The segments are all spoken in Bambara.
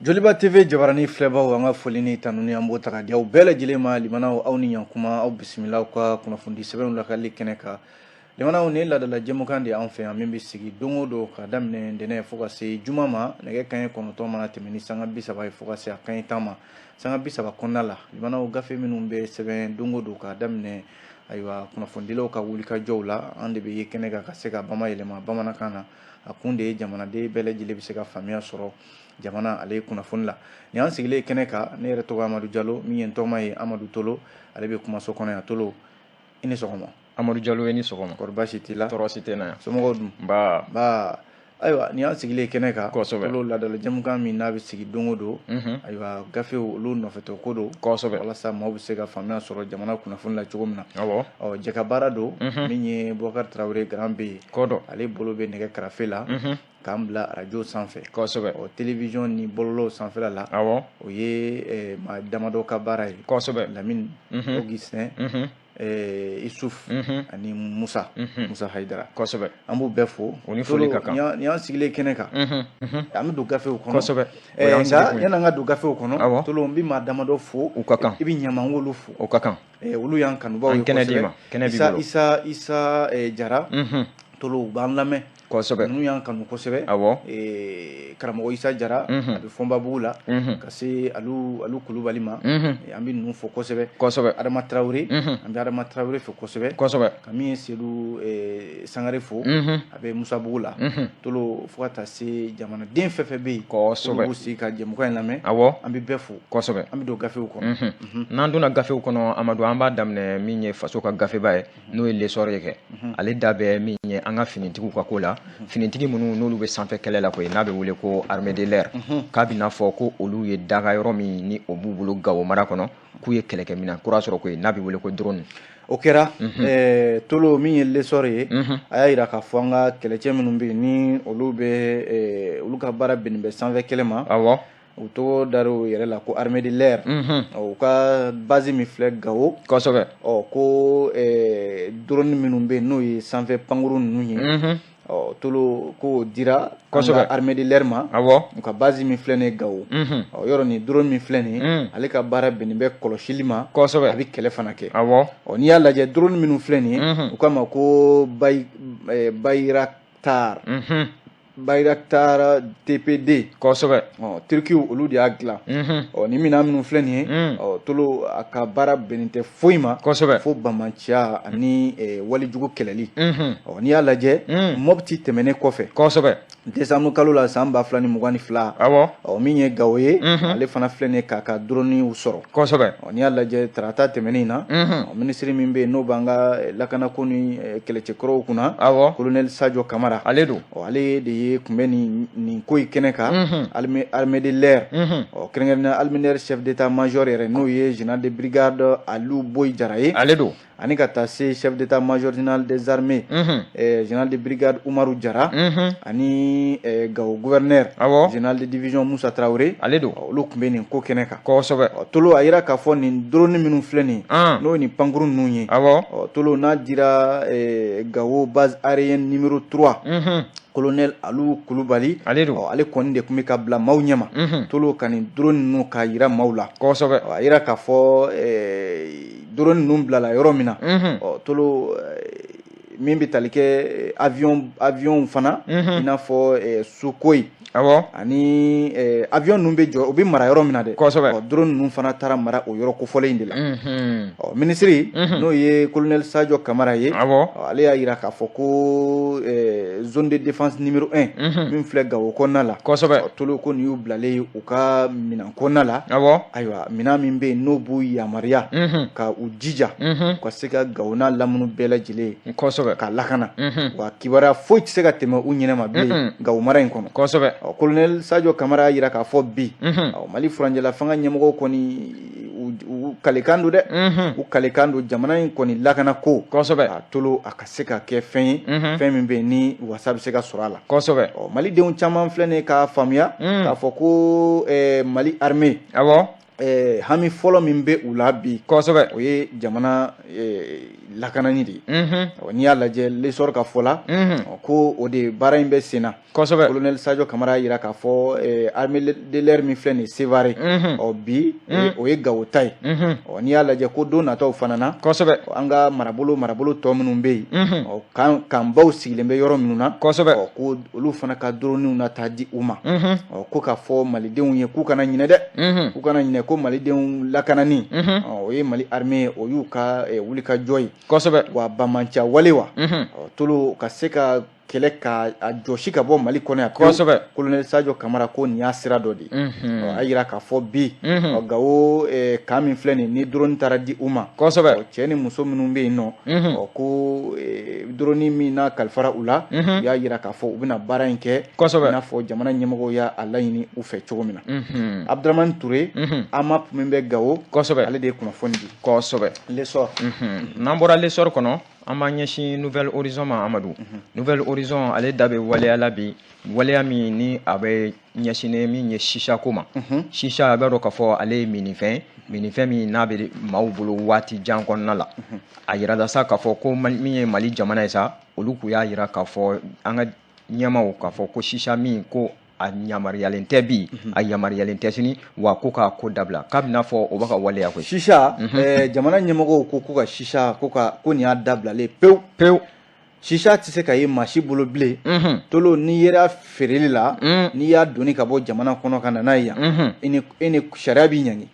Joliba TV jabarani filɛbaw, an ka foli ni tanuni, an b'o ta ka di aw bɛɛ lajɛlen ma. Limanaw, aw ni ɲankuma, aw bisimila aw ka kunnafoni sɛbɛnw lakali kɛnɛ kan. Limanaw, nin ye laadala jɛmukan de ye anw fɛ yan, min bɛ sigi don o don ka daminɛ ntɛnɛn fo ka se juma ma, nɛgɛ kanɲɛ 9 mana tɛmɛ ni sanga 30 ye fo ka se a kanɲɛ 10 ma, sanga 30 kɔnɔna la. Limanaw, gafe minnu bɛ sɛbɛn don o don ka daminɛ, ayiwa, kunnafonidilaw ka wulikajɔw la, an de bɛ ye kɛnɛ kan ka se ka bama yɛlɛma bamanankan na. A kun de ye jamanaden bɛɛ lajɛlen bɛ se ka faamuya sɔrɔ jamana ale kunnafoni la. Nin y'an sigilen kɛnɛ kan. Ne yɛrɛ tɔgɔ Amadu Jalo, min ye n tɔgɔma ye Amadu Tolo, ale bɛ kumaso kɔnɔ yan. Tolo, i ni sɔgɔma. Amadu Jalo, i ni sɔgɔma. Kɔri baasi t'i la? Tɔɔrɔ si tɛ n na yan. Somɔgɔw dun? Nba. Nba. Ayiwa, nin y'an sigilen kɛnɛ kan. Kosɛbɛ. Tolo, laadala jɛmukan min n'a bɛ sigi don o don, ayiwa, gafew olu nɔfɛtɔ ko don. Walasa maaw bɛ se ka faamuya sɔrɔ jamana kunnafoni la cogo min na. Ɔ, jɛka baara don. Min ye Bubakari Tarawele Grand B ye. Kɔdɔ. Ale bolo bɛ nɛgɛ karafe la k'an bila arajo sanfɛ. Kosɛbɛ. Ɔ, télévision ni bɔlɔlɔw sanfɛla la, o ye maa damadɔ ka baara ye. Lamine, Augustin, Isuf ani Musa, Musa Hayidara. An b'u bɛɛ fo. U ni foli ka kan. Nin y'an sigilen kɛnɛ kan. An bɛ don gafew kɔnɔ. Kosɛbɛ. Nka yanni an ka don gafew kɔnɔ, Tolo, n bɛ maa damadɔ fo. U ka kan. I bɛ ɲama n k'olu fo. O ka kan. Olu y'an kanubaw ye. An kɛnɛ d'i ma, kɛnɛ b'i bolo. Isa Jara, Tolo, u b'an lamɛn. Ninnu y'an kanu kosɛbɛ. Karamɔgɔ Isa Jara, a bɛ Fɔnbabugu la, ka se Alu Kulubali ma. An bɛ ninnu fo kosɛbɛ. Adama Tarawele, an bɛ Adama Tarawele fo kosɛbɛ. Ka min ye Sedu Sangare fo, a bɛ Musabugu la. Tolo, fo ka taa se jamanaden fɛn fɛn bɛ yen, olu b'u sigi ka jɛmukan in lamɛn. An bɛ bɛɛ fo. An bɛ don gafew kɔnɔ. N'an donna gafew kɔnɔ, Amadu, an b'a daminɛ min ye faso ka gafeba ye, n'o ye L'Essor ye kɛ. Ale da bɛ min ye an ka finitigiw ka ko la, finitigi minnu n'olu bɛ sanfɛ kɛlɛ la koyi, n'a bɛ wele ko armée de l'air, k'a bɛna fɔ ko olu ye daga yɔrɔ min ni o b'u bolo Gawo mara kɔnɔ, k'u ye kɛlɛkɛminɛn kura sɔrɔ koyi, n'a bɛ wele ko drone. O kɛra. Tolo, min ye L'Essor ye, a y'a jira k'a fɔ an ka kɛlɛcɛ minnu bɛ yen, ni olu bɛ olu ka baara bɛnnen bɛ sanfɛ kɛlɛ ma, u tɔgɔ dar'u yɛrɛ la ko armée de l'air, u ka base min filɛ Gawo. Ɔ, ko drone minnu bɛ yen, n'o ye sanfɛ pankuru ninnu ye, ɔ, Tolo, k'o dira an ka armée de l'air ma, u ka base min filɛ nin ye Gawo. Ɔ, yɔrɔ nin drone min filɛ nin ye, ale ka baara bɛnnen bɛ kɔlɔsili ma. A bɛ kɛlɛ fana kɛ. Ɔ, n'i y'a lajɛ, drone minnu filɛ nin ye, u k'a ma ko Bayraktar, Bayraktar TB2. Ɔ, Tirikiw olu de y'a dilan. Ɔ, nin minɛn minnu filɛ nin ye, ɔ, Tolo, a ka baara bɛnnen tɛ foyi ma fo banbaanciya ani walejugu kɛlɛli. Ɔ, n'i y'a lajɛ, Mopti tɛmɛnen kɔfɛ, décembre kalo la san 2022, ɔ, min ye Gawo ye, ale fana filɛ nin ye k'a ka drone sɔrɔ. Ɔ, n'i y'a lajɛ, tarata tɛmɛnen in na, ɔ, minisiri min bɛ yen, n'o b'an ka lakanako ni kɛlɛcɛkɔrɔw kunna, colonel Sadio Kamara, Ale don. Ɔ, ale de ye tun bɛ nin ko in kɛnɛ kan. Armée de l'air, ɔ, kɛrɛnkɛrɛnnenya armée de l'air chef d'état major yɛrɛ, n'o ye général de brigade Aliou Boyi Jara ye. Ale don. Ani ka taa se chef d'état major général des armées, général de brigade Umaru Jara, ani Gawo gouverneur, général de division Musa Traoré. Ale don. Olu tun bɛ nin ko kɛnɛ kan. Tolo, a yira k'a fɔ nin drone minnu filɛ nin ye, n'o ye nin pankuru ninnu ye, ɔ, Tolo, n'a dira Gawo base aérienne numéro 3, colonel Alu Kulubali. Ale don. Ɔ, ale kɔni de tun bɛ ka bila maaw ɲɛma, Tolo, ka nin drone ninnu k'a yira maaw la. A yira k'a fɔ drone ninnu bilala yɔrɔ min na, ɔ, Tolo, min bɛ tali kɛ avion fana, i n'a fɔ Sukhoi ani avion ninnu bɛ jɔ, u bɛ mara yɔrɔ min na dɛ. Ɔ, drone ninnu fana taara mara o yɔrɔ kofɔlen in de la. Ɔ, minisiri, n'o ye colonel Sadio Kamara ye, ale y'a jira k'a fɔ ko zone de défense numéro 1 min filɛ Gawo kɔnɔna la, Tolo, ko nin y'u bilalen ye u ka minɛn kɔnɔna la. Ayiwa, minɛn min bɛ yen, n'o b'u yamaruya ka u jija u ka se ka Gawo n'a lamini bɛɛ lajɛlen ka lakana, wa kibaruya foyi tɛ se ka tɛmɛ u ɲɛnɛ ma bilen Gawo mara in kɔnɔ. Ɔ, colonel Sadio Kamara y'a jira k'a fɔ bi, Mali furancɛla fanga ɲɛmɔgɔw kɔni, u kalekan don dɛ, u kalekan don jamana in kɔni lakana ko. A Tolo, a ka se ka kɛ fɛn ye, fɛn min bɛ yen ni wasa bɛ se ka sɔrɔ a la. Ɔ, malidenw caman filɛ nin ye k'a faamuya k'a fɔ ko Mali armée, hami fɔlɔ min bɛ u la bi, o ye jamana lakanani de ye. N'i y'a lajɛ L'Essor ka fɔ la, ko o de baara in bɛ sen na. Colonel Sadio Kamara y'a jira k'a fɔ armée de l'air min filɛ nin ye Sevare, ɔ bi o ye Gawo ta ye. Ɔ n'i y'a lajɛ ko don nataw fana na, an ka marabolo tɔ minnu bɛ yen, ɔ kanbaw sigilen bɛ yɔrɔ minnu na, ɔ ko olu fana ka droniw na taa di u ma. Ɔ ko k'a fɔ malidenw ye k'u kana ɲinɛ dɛ, k'u kana ɲinɛ ko malidenw lakanani, o ye Mali armée ye, o y'u ka wulikajɔ ye. Wa banbaanciya wale wa, ɔ Tolo ka se ka kɛlɛ ka a jɔsi ka bɔ Mali kɔnɔ yan pewu. Colonel Sadio Kamara ko nin y'a sira dɔ de ye. A yira k'a fɔ bi, Gawo camp min filɛ nin ni drone taara di u ma, cɛ ni muso minnu bɛ yen nɔ, ɔ ko drone min n'a kalifara u la, u y'a yira k'a fɔ u bɛna baara in kɛ i n'a fɔ jamana ɲɛmɔgɔw y'a laɲini u fɛ cogo min na. Abdramane Touré, AMAP min bɛ Gawo, ale de ye kunnafoni di. L'Essor. N'an bɔra L'Essor kɔnɔ, an b'an ɲɛsin Nouvel Horizon ma, Amadu. Nouvel Horizon ale da bɛ waleya la bi, waleya min ni a bɛ ɲɛsinnen min ye sisa ko ma. Sisa, a b'a dɔn k'a fɔ ale ye minifɛn min n'a bɛ maaw bolo waati jan kɔnɔna la. A yirala sa k'a fɔ ko min ye Mali jamana ye sa, olu k'u y'a yira k'a fɔ an ka ɲɛmaaw k'a fɔ ko sisa min ko a yamaruyalen tɛ bi, a yamaruyalen tɛ sini, wa ko k'a ko dabila, k'a bɛna fɔ o bɛ ka waleya koyi. Sisa, jamana ɲɛmɔgɔw ko ka sisa ko nin y'a dabilalen pewu pewu. Sisa tɛ se ka ye maa si bolo bilen. Tolo, n'i yera feereli la, n'i y'a doni ka bɔ jamana kɔnɔ ka na n'a ye yan, e ni sariya b'i ɲangi.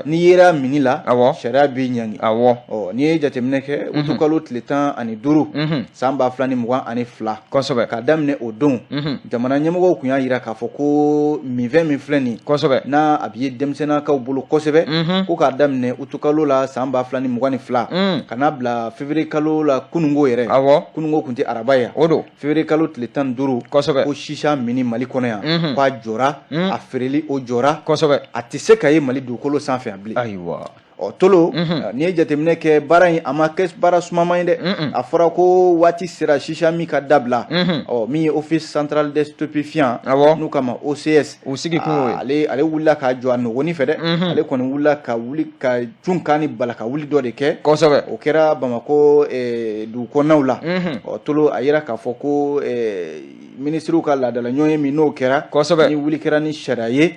N'i yera mini la, sariya b'i ɲangi. Ɔ n'i ye jateminɛ kɛ, utukalo tile 15 san 2022, ka daminɛ o don, jamana ɲɛmɔgɔw tun y'a jira k'a fɔ ko minfɛn min filɛ nin, n'a a bɛ ye denmisɛnninnakaw bolo kosɛbɛ, ko k'a daminɛ utukalo la san 2022 ka n'a bila février kalo la kununko yɛrɛ, kununko tun tɛ araba ye, o don février kalo tile 15, ko sisa mini Mali kɔnɔ yan, k'a jɔra, a feereli o jɔra, a tɛ se ka ye Mali dugukolo sanfɛ yan bilen. Ayiwa. Ɔ Tolo, n'i ye jateminɛ kɛ, baara in a ma kɛ baara sumaman ye dɛ. A fɔra ko waati sera sisa min ka dabila. Ɔ min ye Office central des stupéfiants, n'u k'a ma OCS, o sigi kun y'o ye, ale wulila k'a jɔ a nɔgɔni fɛ dɛ. Ale kɔni wulila ka wuli ka cun kan ni bala ka wuli dɔ de kɛ. O kɛra Bamakɔ dugu kɔnɔnaw la. Ɔ Tolo, a yira k'a fɔ ko minisiriw ka laadala ɲɔgɔn ye min n'o kɛra, ni wuli kɛra ni sariya ye,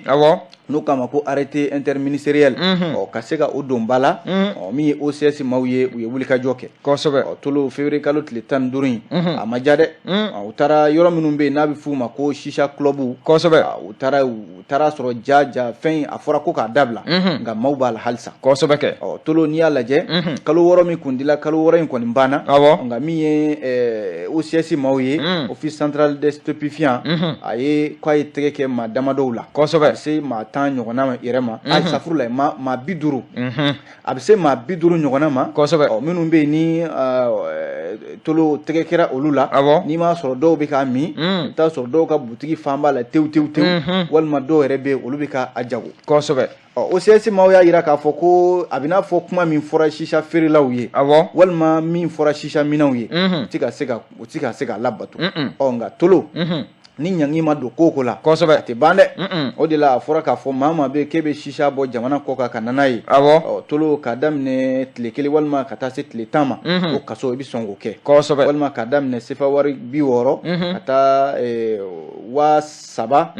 n'o k'a ma ko arrêté interministériel, ɔ ka se ka o don ba la. Ɔ min ye OCS maaw ye, u ye wulikajɔ kɛ. Ɔ Tolo, février kalo tile 15 in, a ma ja dɛ. U taara yɔrɔ minnu bɛ yen n'a bɛ f'u ma ko sisa club, u taara sɔrɔ ja fɛn a fɔra ko k'a dabila, nka maaw b'a la halisa. Ɔ Tolo, n'i y'a lajɛ, kalo 6 min kun dila, kalo 6 in kɔni banna. Nka min ye OCS maaw ye, Office central des stupéfiants, a ye k'a ye tɛgɛ kɛ maa damadɔw la. A bɛ se maa 10 ɲɔgɔnna yɛrɛ ma. Ayi, safurula, maa 50. A bɛ se maa 50 ɲɔgɔnna ma. Ɔ minnu bɛ yen ni Tolo tɛgɛ kɛra olu la, n'i m'a sɔrɔ dɔw bɛ k'a min, i bɛ taa sɔrɔ dɔw ka butigi fan b'a la tewu tewu tewu, walima dɔw yɛrɛ bɛ yen olu bɛ ka a jago. Ɔ OCS maaw y'a jira k'a fɔ ko a bɛ n'a fɔ kuma min fɔra sisa feerelaw ye, walima min fɔra sisa minɛnw ye, u tɛ ka se k'a labato. Ɔ nka Tolo, ni ɲangi ma don ko la, a tɛ ban dɛ. O de la a fɔra k'a fɔ maa bɛ k'e bɛ sisa bɔ jamana kɔ kan ka na n'a ye, ɔ Tolo, k'a daminɛ tile 1 walima ka taa se tile 10 ma, o kaso i bɛ sɔn k'o kɛ. Walima k'a daminɛ sefa wari 60 ka taa 3600,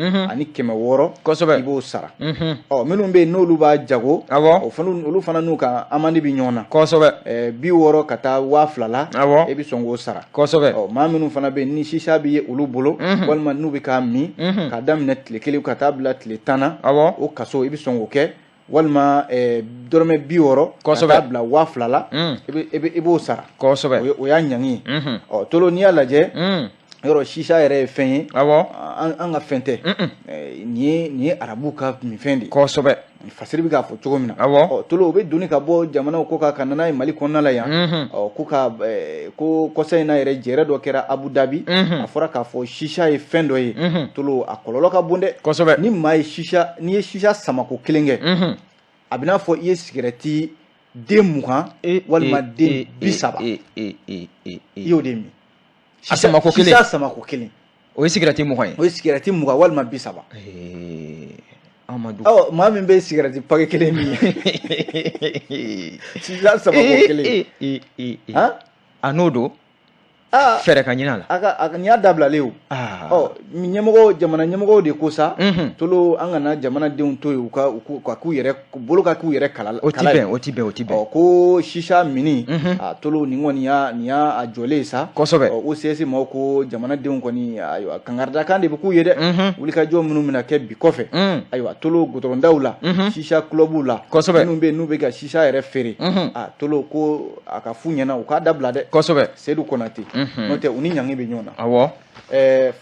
i b'o sara. Ɔ minnu bɛ yen n'olu b'a jago, o fana olu fana n'u ka amende bɛ ɲɔgɔn na. 60 ka taa 2000 la, i bɛ sɔn k'o sara. Ɔ maa minnu fana bɛ yen ni sisa bɛ ye olu bolo, walima n'u bɛ k'a min, k'a daminɛ tile 1 ka taa bila tile 10 na, o kaso i bɛ sɔn k'o kɛ. Walima dɔrɔmɛ 60 ka taa bila 2000 la, i b'o sara. O y'a ɲangi ye. Ɔ Tolo, n'i y'a lajɛ, yɔrɔ sisa yɛrɛ ye fɛn ye, an ka fɛn tɛ. Nin ye arabuw ka minfɛn de ye. Fasiri bɛ k'a fɔ cogo min na. Ɔ Tolo, u bɛ doni ka bɔ jamanaw kɔ kan ka na n'a ye Mali kɔnɔna la yan. Ɔ ko ka ko kɔsa in na yɛrɛ, jɛrɛ dɔ kɛra Abu Dhabi, a fɔra k'a fɔ sisa ye fɛn dɔ ye. Tolo, a kɔlɔlɔ ka bon dɛ. Ni maa ye sisa, n'i ye sisa samako kelen kɛ, a bɛ n'a fɔ i ye sigɛrɛti den 20 walima den 30 i y'o de min. A samako kelen. Sisa samako kelen. O ye sigɛrɛti 20 ye. O ye sigɛrɛti 20 walima 30. Amadu. Ɔ, maa min bɛ sigarɛti paquet kelen min, sisa saba ko kelen. Han? A n'o don. Fɛɛrɛ ka ɲini a la. A ka a nin y'a dabilalen o. Ɔ, ɲɛmɔgɔ, jamana ɲɛmɔgɔw de ko sa, tolo, an kana jamanadenw to yen u ka u ka k'u yɛrɛ bolo ka k'u yɛrɛ kala. O ti bɛn, o ti bɛn, o ti bɛn. Ɔ, ko sisa mini, a tolo, nin kɔni y'a nin y'a a jɔlen sa. Ɔ, OCS maaw ko jamanadenw kɔni, ayiwa, kankaridakan de bɛ k'u ye dɛ. Wulikajɔ minnu bɛna kɛ bi kɔfɛ, ayiwa, tolo, gudɔrɔndaw la, sisa clubw la, minnu bɛ yen n'u bɛ ka sisa yɛrɛ feere, a tolo, ko a ka f'u ɲɛna u k'a dabila dɛ. Seydou Konate, n'o tɛ u ni ɲangi bɛ ɲɔgɔn na.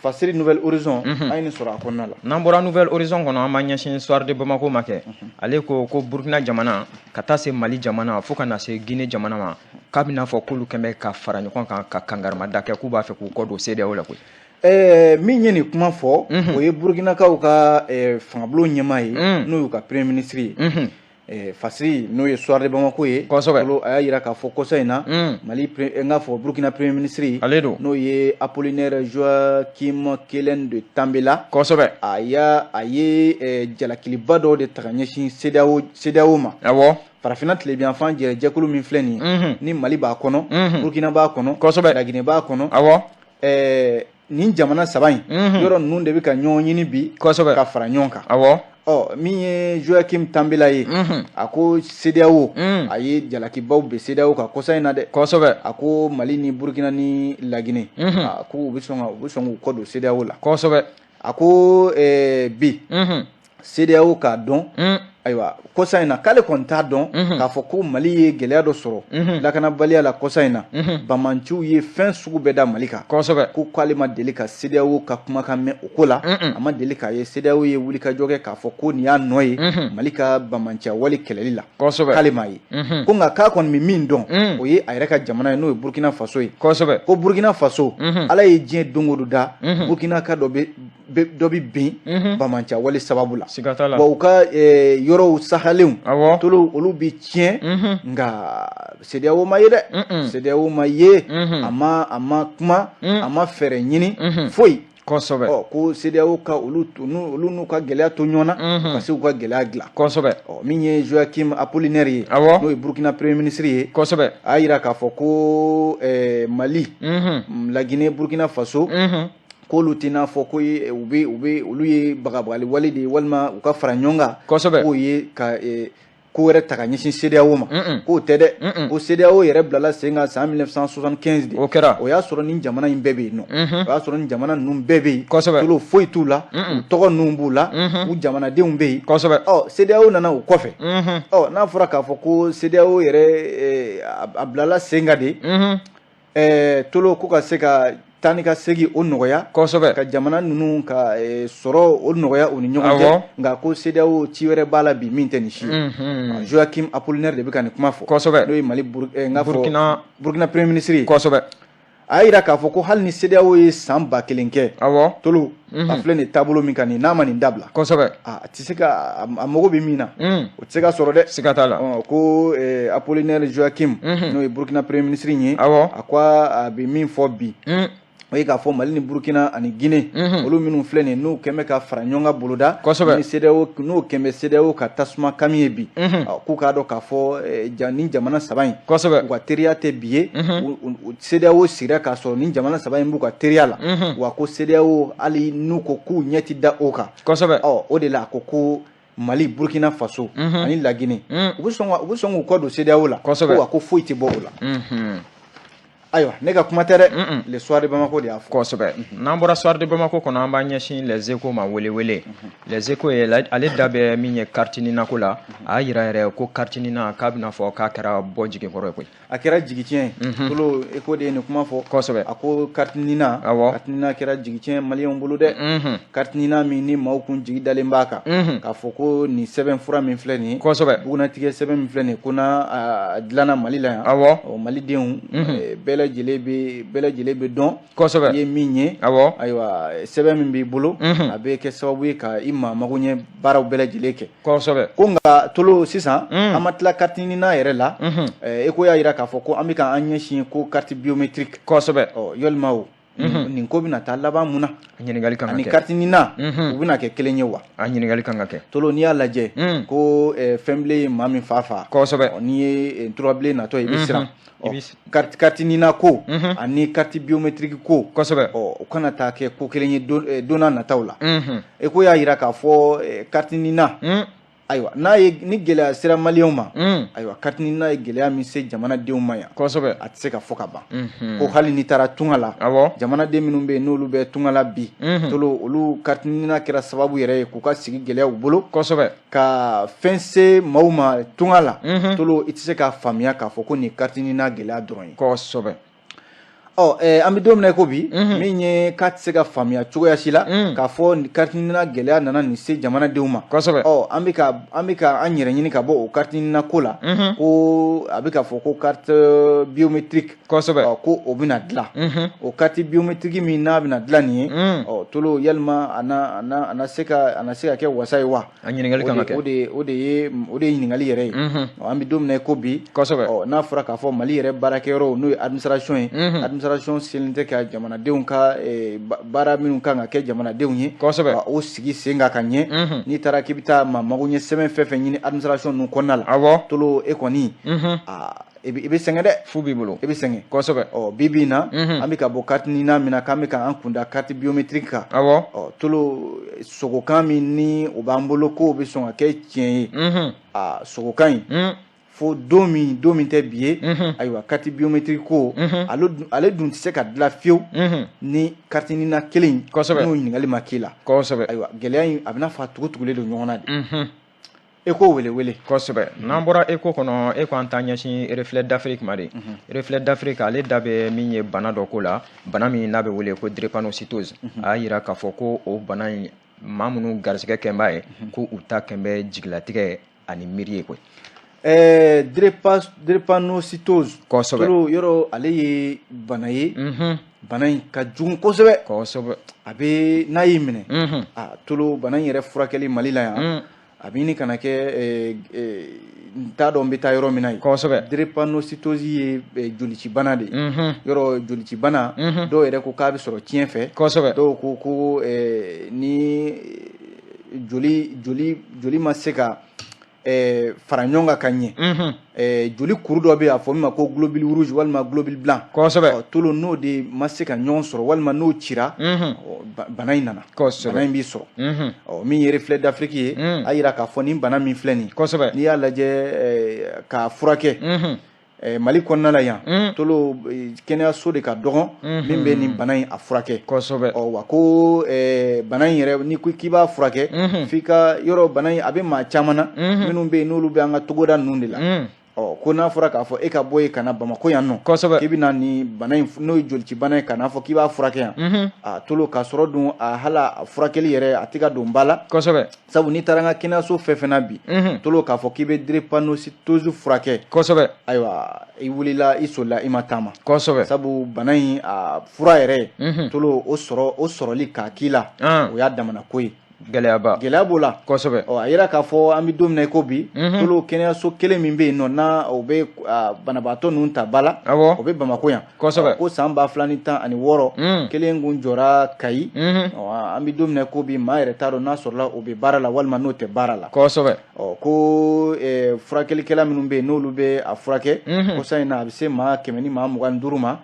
Fasiri Nouvel Horizon, an ye nin sɔrɔ a kɔnɔna la. N'an bɔra Nouvel Horizon kɔnɔ, an b'an ɲɛsin Soir de Bamako ma kɛ. Ale ko ko Burkina jamana ka taa se Mali jamana fo ka na se Guinée jamana ma, k'a bɛna fɔ k'olu kɛn bɛ ka fara ɲɔgɔn kan ka kangarimada kɛ k'u b'a fɛ k'u kɔ don CEDEAO la koyi. Min ye nin kuma fɔ, o ye Burkinakaw ka fangabulon ɲɛmaa ye, n'o y'u ka premier ministre ye. Fasiri, n'o ye Soir de Bamako ye. A y'a jira k'a fɔ kɔsa in na, Mali, n k'a fɔ Burkina premier ministre, ale don, n'o ye Apollinaire Joachim Kelen de Tambela. A y'a a ye jalakiliba dɔw de ta ka ɲɛsin CEDEAO ma. Farafinna tilebinyanfan jɛkulu min filɛ nin ye, ni Mali b'a kɔnɔ, Burkina b'a kɔnɔ, Laginɛ b'a kɔnɔ. Nin jamana saba in, yɔrɔ ninnu de bɛ ka ɲɔgɔn ɲini bi ka fara ɲɔgɔn kan. Ɔ, min ye Joachim Tambela ye, a ko CEDEAO, a ye jalakibaw bɛ CEDEAO kan kɔsa in na dɛ. A ko Mali ni Burkina ni Laginɛ, a ko u bɛ sɔn k'u kɔ don CEDEAO la. A ko bi CEDEAO k'a dɔn, ayiwa, kɔsa in na, k'ale kɔni t'a dɔn k'a fɔ ko Mali ye gɛlɛya dɔ sɔrɔ lakanabaliya la kɔsa in na. Banbaanciw ye fɛn sugu bɛɛ da Mali kan. Ko k'ale ma deli ka CEDEAO ka kumakan mɛn o ko la. A ma deli k'a ye CEDEAO ye wulikajɔ kɛ k'a fɔ ko nin y'a nɔ ye Mali ka banbaanciya wale kɛlɛli la. K'ale m'a ye ko, nka k'a kɔni bɛ min dɔn, o ye a yɛrɛ ka jamana ye, n'o ye Burkina Faso ye. Ko Burkina Faso, Ala ye diɲɛ don o don da, Burkina ka dɔ bɛ bin banbaanciya wale sababu la. Siga t'a la. Wa u ka yɔrɔw sahalenw, tolo, olu bɛ tiɲɛ, nka CEDEAO ma ye dɛ. CEDEAO ma ye, a ma kuma, a ma fɛɛrɛ ɲini foyi. Ɔ, ko CEDEAO ka olu olu n'u ka gɛlɛya to ɲɔgɔn na, ka se k'u ka gɛlɛya dilan. Ɔ, min ye Joachim Apollinaire ye, n'o ye Burkina premier ministre ye, a y'a jira k'a fɔ ko Mali, Laginɛ, Burkina Faso, k'olu tɛna fɔ ko u bɛ olu ye bagabagali wale de ye walima u ka fara ɲɔgɔn kan, k'o ye ka ko wɛrɛ ta ka ɲɛsin CEDEAO ma, k'o tɛ dɛ. Ko CEDEAO yɛrɛ bilala sen kan san 1975 de. O kɛra. O y'a sɔrɔ nin jamana in bɛɛ bɛ yen nɔ, o y'a sɔrɔ nin jamana ninnu bɛɛ bɛ yen. Tolo foyi t'u la, u tɔgɔ ninnu b'u la, u jamanadenw bɛ yen. Ɔ, CEDEAO nana o kɔfɛ. Ɔ, n'a fɔra k'a fɔ ko CEDEAO yɛrɛ a bilala sen kan de, tolo, ko ka se ka taa ni ka segin o nɔgɔya, ka jamana ninnu ka sɔrɔ o nɔgɔya u ni ɲɔgɔn cɛ, nka ko CEDEAO ci wɛrɛ b'a la bi min tɛ nin si ye. Joachim Apollinaire de bɛ ka nin kuma fɔ, n'o ye Mali, n k'a fɔ Burkina premier ministre ye. A y'a jira k'a fɔ ko hali ni CEDEAO ye san 1000 kɛ, tolo, a filɛ nin taabolo min kan nin, n'a ma nin dabila, a tɛ se ka a mago bɛ min na, o tɛ se ka sɔrɔ dɛ. Siga t'a la. Ko Apollinaire Joachim, n'o ye Burkina premier ministre ye, a ko a bɛ min fɔ bi, o ye k'a fɔ Mali ni Burukina ani Guinée, olu minnu filɛ nin ye, n'u kɛn bɛ ka fara ɲɔgɔn kan boloda, ni CEDEAO, n'o kɛn bɛ CEDEAO ka tasuma kami ye bi, k'u k'a dɔn k'a fɔ nin jamana saba in, u ka teriya tɛ bi ye. CEDEAO sigira k'a sɔrɔ nin jamana saba in b'u ka teriya la. Wa ko CEDEAO, hali n'u ko k'u ɲɛ ti da o kan. Ɔ, o de la a ko ko Mali, Burkina Faso ani Laginɛ, u bɛ sɔn k'u kɔ don CEDEAO la. Ko wa ko foyi tɛ bɔ o la. Ayiwa, ne ka kuma tɛ dɛ, Le Soir de Bamako de y'a fɔ. Kosɛbɛ. N'an bɔra Soir de Bamako kɔnɔ, an b'an ɲɛsin Les Échos ma. Welewele Les Échos ye, ale da bɛ min ye carte NINA ko la. A y'a yira yɛrɛ ko carte NINA, k'a bɛna fɔ k'a kɛra bɔ jigin kɔrɔ ye koyi. A kɛra jigitiɲɛ ye, tolo. Écho de ye nin kuma fɔ. A ko carte NINA, carte NINA kɛra jigitiɲɛ maliyɛnw bolo dɛ. Carte NINA min ni maaw kun jigi dalen b'a kan k'a fɔ ko nin sɛbɛn fura min filɛ nin ye, bugunatigɛ sɛbɛn min filɛ nin ye, ko n'a dilanna Mali la yan, malidenw bɛɛ lajɛlen bɛ dɔn i ye min ye. Ayiwa, sɛbɛn min b'i bolo, a bɛ kɛ sababu ye ka i maa mago ɲɛ baaraw bɛɛ lajɛlen kɛ. Ko nka tolo, sisan an ma tila carte NINA yɛrɛ la. Écho y'a jira k'a fɔ ko an bɛ ka an ɲɛsin ko carte biométrique. Ɔ, yalima o Nin ko bɛna taa laban mun na? Ɲininkali kan ka ani kɛ. Carte NINA, u bɛna kɛ kelen ye wa? A ɲininkali kan ka kɛ. Tolo, n'i y'a lajɛ ko fɛnbilen ye maa min fa fa, n'i ye turabilen natɔ, i bɛ siran. Carte NINA ko ani carte biométrique ko, ɔ, o kana taa kɛ ko kelen ye don n'a nataw la. E ko y'a jira k'a fɔ carte NINA, ayiwa, n'a ye ni gɛlɛya sera maliyɛnw ma, ayiwa, carte NINA ye gɛlɛya min se jamanadenw ma yan, a tɛ se ka fɔ ka ban. Ko hali n'i taara tunga la, jamanaden minnu bɛ yen, n'olu bɛ tunga la bi, Tolo, olu carte NINA kɛra sababu yɛrɛ ye k'u ka sigi gɛlɛya u bolo, ka fɛn se maaw ma tunga la. Tolo, i tɛ se k'a faamuya k'a fɔ ko nin carte NINA gɛlɛya dɔrɔn ye. Ɔ, an bɛ don min na i ko bi, min ye k'a tɛ se ka faamuya cogoya si la k'a fɔ carte NINA gɛlɛya nana nin se jamanadenw ma. Ɔ, an bɛ ka an yɛrɛ ɲini ka bɔ o carte NINA ko la, ko a bɛ ka fɔ ko carte biométrique, ɔ, ko o bɛna dilan. O carte biométrique min n'a bɛna dilan nin ye, ɔ, Tolo, yalima a na se ka kɛ wasa ye wa? A ɲininkali kan ka kɛ. O de ye ɲininkali yɛrɛ ye. Ɔ, an bɛ don min na i ko bi, ɔ, n'a fɔra k'a fɔ Mali yɛrɛ baarakɛyɔrɔw, n'o ye administration ye, administration selen tɛ ka jamanadenw ka baara minnu kan ka kɛ jamanadenw ye, ka o sigi sen kan ka ɲɛ. N'i taara k'i bɛ taa maa mago ɲɛ sɛbɛn fɛn fɛn ɲini administration ninnu kɔnɔna la, Tolo, e kɔni, aa, i bɛ sɛgɛn dɛ. Fu b'i bolo. I bɛ sɛgɛn. Ɔ, bi bi in na, an bɛ ka bɔ carte NINA min na, k'an bɛ ka an kunda carte biométrique kan. Ɔ, Tolo, sogokan min ni o b'an bolo k'o bɛ sɔn ka kɛ tiɲɛ ye, aa, sogokan in, fo don min tɛ bi ye. Ayiwa, carte biométrique ko, ale dun tɛ se ka dilan fiyewu ni carte NINA kelen in n'o ɲininkali ma k'i la. Ayiwa, gɛlɛya in, a bɛna fɔ a tugu tugulen don ɲɔgɔn na de. E ko wele wele. Kosɛbɛ. N'an bɔra Écho kɔnɔ, e ko an taa ɲɛsin Reflet d'Afrique ma de. Reflet d'Afrique, ale da bɛ min ye bana dɔ ko la, bana min n'a bɛ wele ko drépanocytose. A y'a yira k'a fɔ ko o bana in, maa minnu garisɛgɛ kɛn b'a ye, ko u ta kɛn bɛ jigilatigɛ ani miiri ye koyi. Drépanocytose. Tolo, yɔrɔ ale ye bana ye, bana in ka jugu kosɛbɛ. A bɛ n'a y'i minɛ, a, Tolo, bana in yɛrɛ furakɛli Mali la yan, a bɛ ɲini ka na kɛ n t'a dɔn n bɛ taa yɔrɔ min na yen. Drépanocytose ye jolicibana de ye. Yɔrɔ jolicibana, dɔw yɛrɛ ko k'a bɛ sɔrɔ tiɲɛ fɛ, dɔw ko ko ni joli ma se ka fara ɲɔgɔn kan ka ɲɛ, joli kuru dɔ bɛ yen, a fɔ min ma ko globule rouge walima globule blanc. Ɔ, Tolo, n'o de ma se ka ɲɔgɔn sɔrɔ walima n'o cira, ɔ, bana in nana, bana in b'i sɔrɔ. Ɔ, min ye Reflet d'Afrique ye, a yira k'a fɔ nin bana min filɛ nin ye, n'i y'a lajɛ k'a furakɛ Mali kɔnɔna la yan, Tolo, kɛnɛyaso de ka dɔgɔn min bɛ nin bana in a furakɛ. Ɔ, wa ko bana in yɛrɛ, n'i ko k'i b'a furakɛ, f'i ka yɔrɔ bana in a bɛ maa caman na minnu bɛ yen, n'olu bɛ an ka togoda ninnu de la. Ɔ, ko n'a fɔra k'a fɔ e ka bɔ yen ka na Bamakɔ yan nɔ, k'i bɛ na nin bana in, n'o ye jolicibana ye, ka n'a fɔ k'i b'a furakɛ yan, a, Tolo, k'a sɔrɔ dun a hala a furakɛli yɛrɛ a tɛ ka don ba la, sabu n'i taara an ka kɛnɛyaso fɛn fɛn na bi, Tolo, k'a fɔ k'i bɛ drépanocytose furakɛ, ayiwa, i wulila, i solila, i ma taama, sabu bana in a fura yɛrɛ, Tolo, o sɔrɔ, o sɔrɔli k'a k'i la, o y'a damana ko ye. Gɛlɛyaba. Gɛlɛya b'o la. Ɔ, a yira k'a fɔ an bɛ don min na i ko bi, Tolo, kɛnɛyaso kelen min bɛ yen nɔ, n'a o bɛ banabaatɔ ninnu ta ba la, o bɛ Bamakɔ yan. Ko san 2016, kelen kun jɔra Kayi. Ɔ, an bɛ don min na i ko bi, maa yɛrɛ t'a dɔn n'a sɔrɔla o bɛ baara la walima n'o tɛ baara la. Ɔ, ko furakɛlikɛla minnu bɛ yen, n'olu bɛ a furakɛ, ko sa in na a bɛ se maa 125 ma.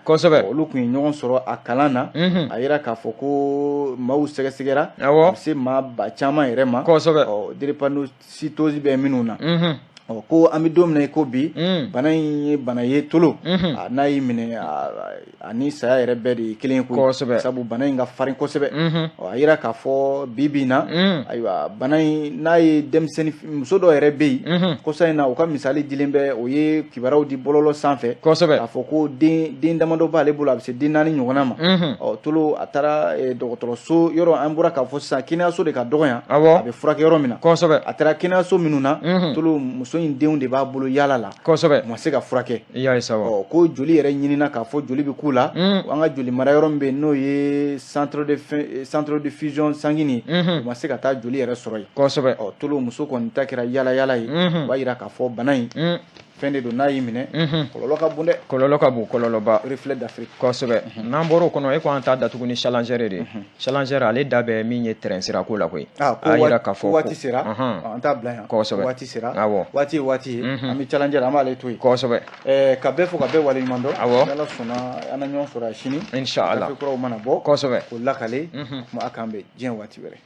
Olu tun ye ɲɔgɔn sɔrɔ a kalan na. A yira k'a fɔ ko maaw sɛgɛsɛgɛra, a bɛ se maa ba caman yɛrɛ ma. Ɔ, drépanocytose bɛ minnu na. Ɔ, ko an bɛ don min na i ko bi, bana in ye bana ye, Tolo, n'a y'i minɛ, ani saya yɛrɛ bɛɛ de ye kelen ye koyi. Sabu bana in ka farin kosɛbɛ. Ɔ, a yira k'a fɔ bi bi in na, ayiwa, bana in n'a ye denmisɛnnin muso dɔ yɛrɛ bɛ yen, kɔsa in na o ka misali dilen bɛ, o ye kibaruyaw di bɔlɔlɔ sanfɛ, k'a fɔ ko den damadɔ b'ale bolo, a bɛ se den 4 ɲɔgɔnna ma. Ɔ, Tolo, a taara dɔgɔtɔrɔso yɔrɔ, an bɔra k'a fɔ sisan kɛnɛyaso de ka dɔgɔ yan, a bɛ furakɛ yɔrɔ min na. A taara kɛnɛyaso minnu na, Tolo, muso in denw de b'a bolo yaala la, u ma se ka furakɛ. I y'a ye sa wa. Ɔ, ko joli yɛrɛ ɲinina k'a fɔ joli bɛ k'u la, an ka joli mara yɔrɔ min bɛ yen, n'o ye centre de fusion sanguine ye, u ma se ka taa joli yɛrɛ sɔrɔ yen. Ɔ, Tolo, muso kɔni ta kɛra yaala yaala ye. O b'a yira k'a fɔ bana in, Fɛn de don, n'a y'i minɛ, kɔlɔlɔ ka bon dɛ. Kɔlɔlɔ ka bon, kɔlɔlɔba. Reflet d'Afrique. Kosɛbɛ. N'an bɔra o kɔnɔ, e ko an t'a datugu ni Challenger de ye. Challenger, ale da bɛ min ye train sira ko la koyi. Ah, ko a yira k'a fɔ waati sera, an t'a bila yan. Waati sera. Waati ye waati ye. An bɛ Challenger, an b'ale to yen. Ka bɛɛ fo, ka bɛɛ waleɲuman dɔn. N'Ala sɔnna, an na ɲɔgɔn sɔrɔ sini. Inshallah. Gafe kuraw mana bɔ, kosɛbɛ k'o lakale. Kuma a k'an bɛn diɲɛ waati wɛrɛ.